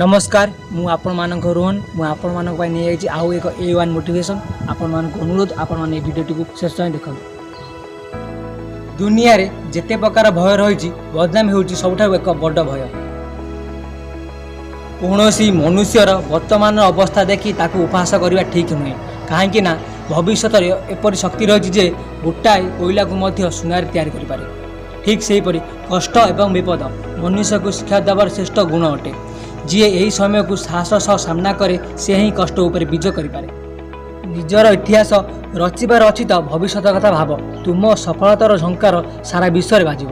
ନମସ୍କାର, ମୁଁ ଆପଣମାନଙ୍କ ରୋହନ। ମୁଁ ଆପଣମାନଙ୍କ ପାଇଁ ନେଇଯାଇଛି ଆଉ ଏକ ଏ ୱାନ୍ ମୋଟିଭେସନ୍। ଆପଣମାନଙ୍କୁ ଅନୁରୋଧ, ଆପଣମାନେ ଏହି ଭିଡ଼ିଓଟିକୁ ଶେଷ ଯାଏଁ ଦେଖନ୍ତୁ। ଦୁନିଆରେ ଯେତେ ପ୍ରକାର ଭୟ ରହିଛି, ବଦନାମ ହେଉଛି ସବୁଠାରୁ ଏକ ବଡ଼ ଭୟ। କୌଣସି ମନୁଷ୍ୟର ବର୍ତ୍ତମାନର ଅବସ୍ଥା ଦେଖି ତାକୁ ଉପହାସ କରିବା ଠିକ୍ ନୁହେଁ, କାହିଁକି ନା ଭବିଷ୍ୟତରେ ଏପରି ଶକ୍ତି ରହିଛି ଯେ ଗୋଟାଏ କୋଇଲାକୁ ମଧ୍ୟ ସୁନାରେ ତିଆରି କରିପାରେ। ଠିକ୍ ସେହିପରି କଷ୍ଟ ଏବଂ ବିପଦ ମନୁଷ୍ୟକୁ ଶିକ୍ଷା ଦେବାର ଶ୍ରେଷ୍ଠ ଗୁଣ ଅଟେ। ଯିଏ ଏହି ସମୟକୁ ସାହସ ସହ ସାମ୍ନା କରେ, ସେ ହିଁ କଷ୍ଟ ଉପରେ ବିଜୟ କରିପାରେ। ନିଜର ଇତିହାସ ରଚିବାର ଅଛି ତ ଭବିଷ୍ୟତ କଥା ଭାବ। ତୁମ ସଫଳତାର ଝଙ୍କାର ସାରା ବିଶ୍ୱରେ ବାଜିବ।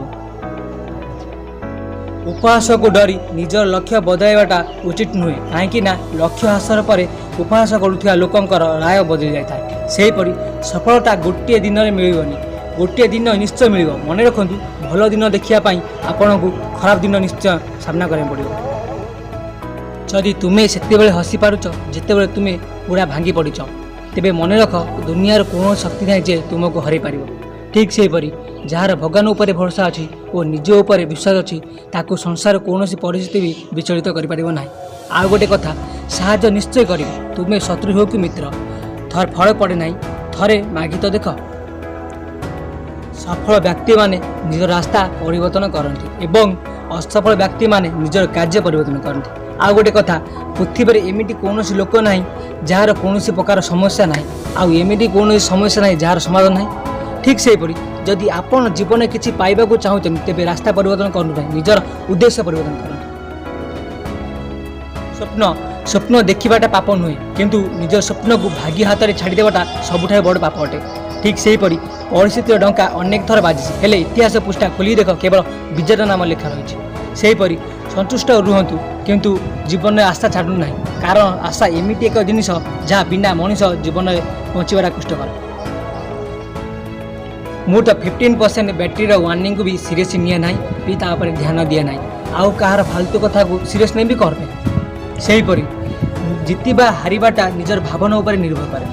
ଉପହାସକୁ ଡରି ନିଜର ଲକ୍ଷ୍ୟ ବଦଳାଇବାଟା ଉଚିତ ନୁହେଁ, କାହିଁକି ନା ଲକ୍ଷ୍ୟ ହାସଲ ପରେ ଉପହାସ କରୁଥିବା ଲୋକଙ୍କର ରାୟ ବଦଳି ଯାଇଥାଏ। ସେହିପରି ସଫଳତା ଗୋଟିଏ ଦିନରେ ମିଳିବନି, ଗୋଟିଏ ଦିନ ନିଶ୍ଚୟ ମିଳିବ। ମନେ ରଖନ୍ତୁ, ଭଲ ଦିନ ଦେଖିବା ପାଇଁ ଆପଣଙ୍କୁ ଖରାପ ଦିନ ନିଶ୍ଚୟ ସାମ୍ନା କରିବାକୁ ପଡ଼ିବ। ଯଦି ତୁମେ ସେତେବେଳେ ହସି ପାରୁଛ ଯେତେବେଳେ ତୁମେ ପୁରା ଭାଙ୍ଗି ପଡ଼ିଛ, ତେବେ ମନେ ରଖ, ଦୁନିଆର କୌଣସି ଶକ୍ତି ନାହିଁ ଯେ ତୁମକୁ ହରାଇ ପାରିବ। ଠିକ୍ ସେହିପରି ଯାହାର ଭଗବାନ ଉପରେ ଭରସା ଅଛି ଓ ନିଜ ଉପରେ ବିଶ୍ୱାସ ଅଛି, ତାକୁ ସଂସାର କୌଣସି ପରିସ୍ଥିତି ବି ବିଚଳିତ କରିପାରିବ ନାହିଁ। ଆଉ ଗୋଟେ କଥା, ସାହାଯ୍ୟ ନିଶ୍ଚୟ କରିବେ, ତୁମେ ଶତ୍ରୁ ହେଉ କି ମିତ୍ର। ଥରେ ଫଳ ପଡ଼େ ନାହିଁ, ଥରେ ମାଗି ତ ଦେଖ। ସଫଳ ବ୍ୟକ୍ତିମାନେ ନିଜ ରାସ୍ତା ପରିବର୍ତ୍ତନ କରନ୍ତି ଏବଂ ଅସଫଳ ବ୍ୟକ୍ତିମାନେ ନିଜର କାର୍ଯ୍ୟ ପରିବର୍ତ୍ତନ କରନ୍ତି। ଆଉ ଗୋଟେ କଥା, ପୃଥିବୀରେ ଏମିତି କୌଣସି ଲୋକ ନାହିଁ ଯାହାର କୌଣସି ପ୍ରକାର ସମସ୍ୟା ନାହିଁ, ଆଉ ଏମିତି କୌଣସି ସମସ୍ୟା ନାହିଁ ଯାହାର ସମାଧାନ ନାହିଁ। ଠିକ୍ ସେହିପରି ଯଦି ଆପଣ ଜୀବନରେ କିଛି ପାଇବାକୁ ଚାହୁଁଛନ୍ତି, ତେବେ ରାସ୍ତା ପରିବର୍ତ୍ତନ କରନ୍ତୁ ନାହିଁ, ନିଜର ଉଦ୍ଦେଶ୍ୟ ପରିବର୍ତ୍ତନ କରନ୍ତୁ। ସ୍ୱପ୍ନ ସ୍ୱପ୍ନ ଦେଖିବାଟା ପାପ ନୁହେଁ, କିନ୍ତୁ ନିଜ ସ୍ୱପ୍ନକୁ ଭାଗ୍ୟ ହାତରେ ଛାଡ଼ିଦେବାଟା ସବୁଠାରୁ ବଡ଼ ପାପ ଅଟେ। ଠିକ୍ ସେହିପରି ପରିସ୍ଥିତିର ଡଙ୍କା ଅନେକ ଥର ବାଜିଛି, ହେଲେ ଇତିହାସ ପୃଷ୍ଠା ଖୋଲି ଦେଖ, କେବଳ ବିଜୟର ନାମ ଲେଖା ରହିଛି। ସେହିପରି ସନ୍ତୁଷ୍ଟ ରୁହନ୍ତୁ, କିନ୍ତୁ ଜୀବନରେ ଆଶା ଛାଡ଼ନ୍ତୁ ନାହିଁ, କାରଣ ଆଶା ଏମିତି ଏକ ଜିନିଷ ଯାହା ବିନା ମଣିଷ ଜୀବନରେ ବଞ୍ଚିବାଟା କଷ୍ଟକର। ମୁଁ ତ 15% ବ୍ୟାଟେରୀର ୱାର୍ଣ୍ଣିଂକୁ ବି ସିରିୟସ୍ ନିଏ ନାହିଁ ବି ତା ଉପରେ ଧ୍ୟାନ ଦିଏ ନାହିଁ। ଆଉ କାହାର ଫାଲତୁ କଥାକୁ ସିରିୟସ୍ ନେବି କ'ଣ ପାଇଁ? ସେହିପରି ଜିତିବା ହାରିବାଟା ନିଜର ଭାବନା ଉପରେ ନିର୍ଭର କରେ।